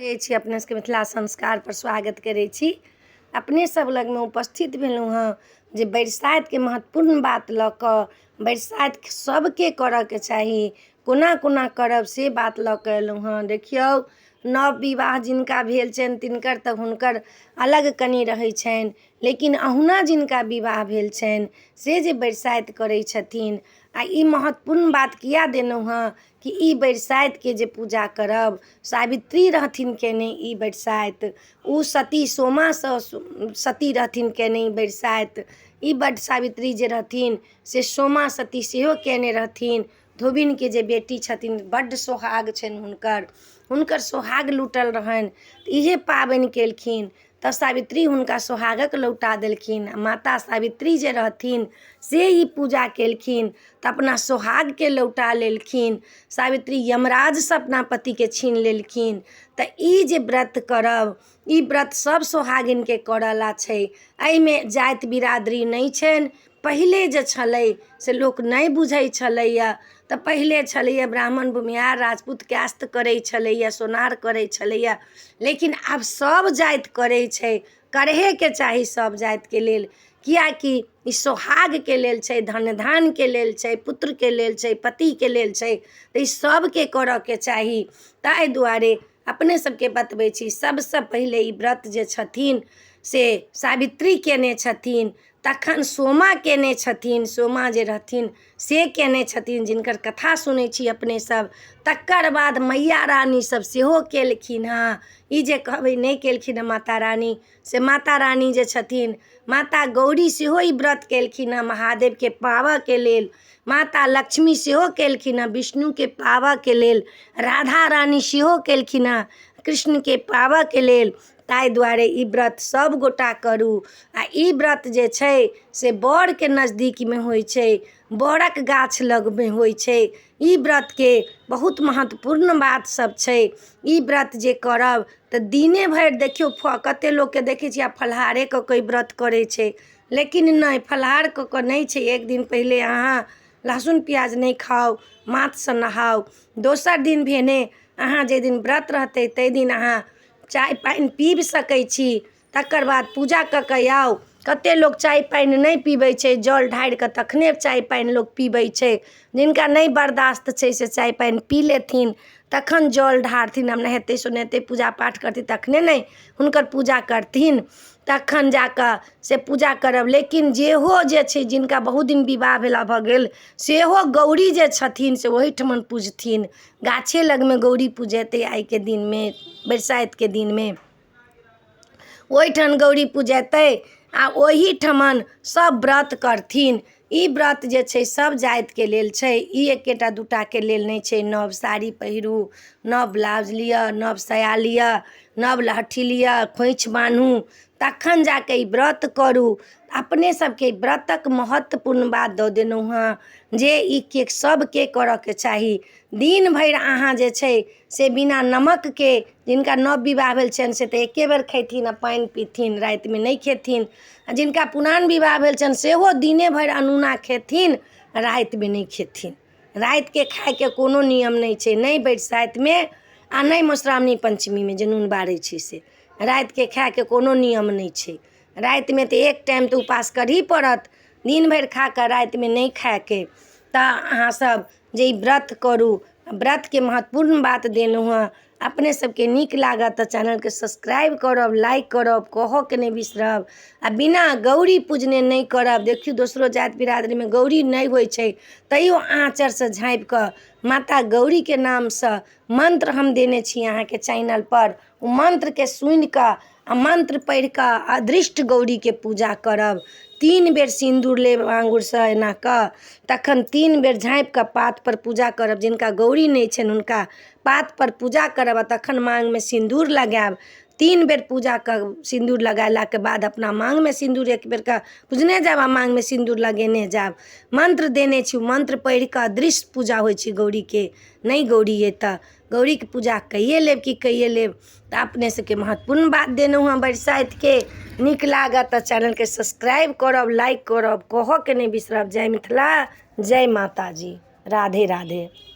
लगै छी अपने सबके मिथिला संस्कारपर स्वागत करै छी। अपने सब लगमे उपस्थित भेलहुँ हँ जे बरसाइतके महत्वपूर्ण बात लऽ कऽ। बरसाइत सबके करऽके चाही, कोना कोना करब से बात लऽ कऽ अयलहुँ हँ। देखियौ, नव विवाह जिनका भेल छनि तिनकर तऽ हुनकर अलग कनि रहै छनि, लेकिन अहुना जिनका विवाह भेल छनि से जे बरसाइत करै छथिन। आओर ई महत्वपूर्ण बात किए देलहुँ हँ कि ई बरसाइतके जे पूजा करब, सावित्री रहथिन कयने ई बरसाइत, ओ सती सोमासँ सती रहथिन कयने ई बरसाइत। ई वट सावित्री जे रहथिन से सोमा सती सेहो कयने रहथिन। धोबिनके जे बेटी छथिन, बड्ड सोहाग छनि हुनकर, हुनकर सोहाग लूटल रहनि तऽ इएहे पाबनि केलखिन तऽ सावित्री हुनका सोहागक लौटा देलखिन। माता सावित्री जे रहथिन से ई पूजा केलखिन तऽ अपना सोहागके लौटा लेलखिन। सावित्री यमराजसँ अपना पतिके छीन लेलखिन। तऽ ई जे व्रत करब, ई व्रत सभ सोहागिनके करऽ ला छै। एहिमे जाति बिरादरी नहि छनि। पहिले जे छलै से लोक नहि बुझै छलैए, तऽ पहिले छलैए ब्राह्मण भूमिहार राजपूत कायस्थ करै छलैए, सोनार करै छलैए, लेकिन आब सभ जाति करै छै। करहेके चाही सभ जातिके लेल, किएकि ई सोहागके लेल छै, धन धान्यके लेल छै, पुत्रके लेल छै, पतिके लेल छै, तऽ ई सभके करऽके चाही। ताहि दुआरे अपने सबके बतबै छी, सबसँ पहिले ई व्रत जे छथिन से सावित्री कयने छथिन, तखन सोमा कयने छथिन, सोमा जे रहथिन से कयने छथिन, जिनकर कथा सुनै छी अपने सब। तकर बाद मैया रानी सब सेहो केलखिन हँ। ई जे कहबै नहि केलखिन हँ माता रानी, से माता रानी जे छथिन, माता गौरी सेहो ई व्रत केलखिन हँ महादेवके पाबऽके लेल। माता लक्ष्मी सेहो केलखिन हँ विष्णुके पाबऽके लेल। राधा रानी सेहो केलखिन हँ कृष्णके पाबऽके लेल। ताहि दुआरे ई व्रत सभगोटा करू। आओर ई व्रत जे छै से बरके नजदीकमे होइ छै, बरक गाछ लगमे होइ छै। ई व्रतके बहुत महत्वपूर्ण बात सब छै। ई व्रत जे करब तऽ दिने भरि देखियौ, कते लोकके देखै छियै आब फलाहारे कऽ कऽ ई व्रत करै छै, लेकिन नहि, फलाहार कऽ कऽ नहि छै। एक दिन पहिले अहाँ लहसुन प्याज नहि खाउ, माथसँ नहाउ। दोसर दिन भेने अहाँ जाहि दिन व्रत रहतै ताहि दिन अहाँ चाय पानि पीब सकै छी, तकर बाद पूजा कऽ कऽ आउ। कते लोक चाय पानि नहि पीबै छै, जल ढारिकऽ तखने चाय पानि लोक पीबै छै। जिनका नहि बर्दास्त छै से चाय पानि पी लेथिन, तखन जल ढारथिन। आब नहेतै सोनेतै, पूजा पाठ करथिन, तखने ने हुनकर पूजा करथिन, तखन जा कऽ से पूजा करब। लेकिन जेहो जे छै, जिनका बहुत दिन विवाह भेला भऽ गेल, सेहो गौरी जे छथिन से ओहिठमन पुजथिन, गाछे लगमे गौरी पुजेतै। आइके दिनमे बरसाइतके दिनमे ओहिठाम गौरी पुजेतै आओर ओहिठमन सब व्रत करथिन। ई व्रत जे छै सब जातिके लेल छै, ई एकेटा दूटाके लेल नहि छै। नव साड़ी पहिरू, नव ब्लाउज लिअ, नव साया लिअ, नव लहठी लिअ, खोँइछ बान्हू, तखन जा कऽ ई व्रत करू। अपने सबके व्रतक महत्वपूर्ण बात दऽ देलहुँ हँ जे ई के सबके करऽके चाही। दिन भरि अहाँ जे छै से बिना नमकके, जिनका नव विवाह भेल छनि से तऽ एके बेर खेथिन आओर पानि पीथिन, रातिमे नहि खेथिन। आओर जिनका पुरान विवाह भेल छनि सेहो दिने भरि अनोना खेथिन, रातिमे नहि खेथिन। रातिके खाइके कोनो नियम नहि छै, ने बरसाइतमे आओर ने मधुश्रावणी पञ्चमीमे जे नून बारै छै से रातिके खाइके कोनो नियम नहि छै। रातिमे तऽ एक टाइम तऽ उपास करही पड़त। दिन भरि खा कऽ रातिमे नहि खाइके। तऽ अहाँ सब जे ई व्रत करू, व्रतके महत्वपूर्ण बात देलहुँ हँ। अपने सबके नीक लागत तऽ चैनलके सब्सक्राइब करब, लाइक करब, कहऽके नहि बिसरब। आओर बिना गौरी पूजने नहि करब। देखियौ, दोसरो जाति बिरादरीमे गौरी नहि होइ छै, तैयो आँचरसँ झाँपिकऽ माता गौरीके नामसँ मन्त्र हम देने छी अहाँके चैनलपर, ओ मन्त्रके सुनिकऽ आओर मन्त्र पढ़िकऽ अदृष्ट गौरीके पूजा करब। 3 बेर सिन्दूर लेब आङ्गुरसँ एनाकऽ, तखन 3 बेर झाँपिकऽ पातपर पूजा करब। जिनका गौरी नहि छनि हुनका पातपर पूजा करब आओर तखन माँगमे सिन्दूर लगायब। 3 बेर पूजा कऽ सिन्दूर लगेलाके बाद अपना माँगमे सिन्दूर एक बेरके पूजने जायब आओर माँगमे सिन्दूर लगेने जायब। मन्त्र देने छी, मन्त्र पढ़िकऽ अदृश्य पूजा होइ छै गौरीके। नहि गौरी अइ तऽ गौरीके पूजा कैये लेब कि कैये लेब। तऽ अपने सबके महत्वपूर्ण बात देलहुँ हँ बरसाइतके। नीक लागत तऽ चैनलके सब्सक्राइब करब, लाइक करब, कहऽके नहि बिसरब। जय मिथिला, जय माताजी, राधे राधे।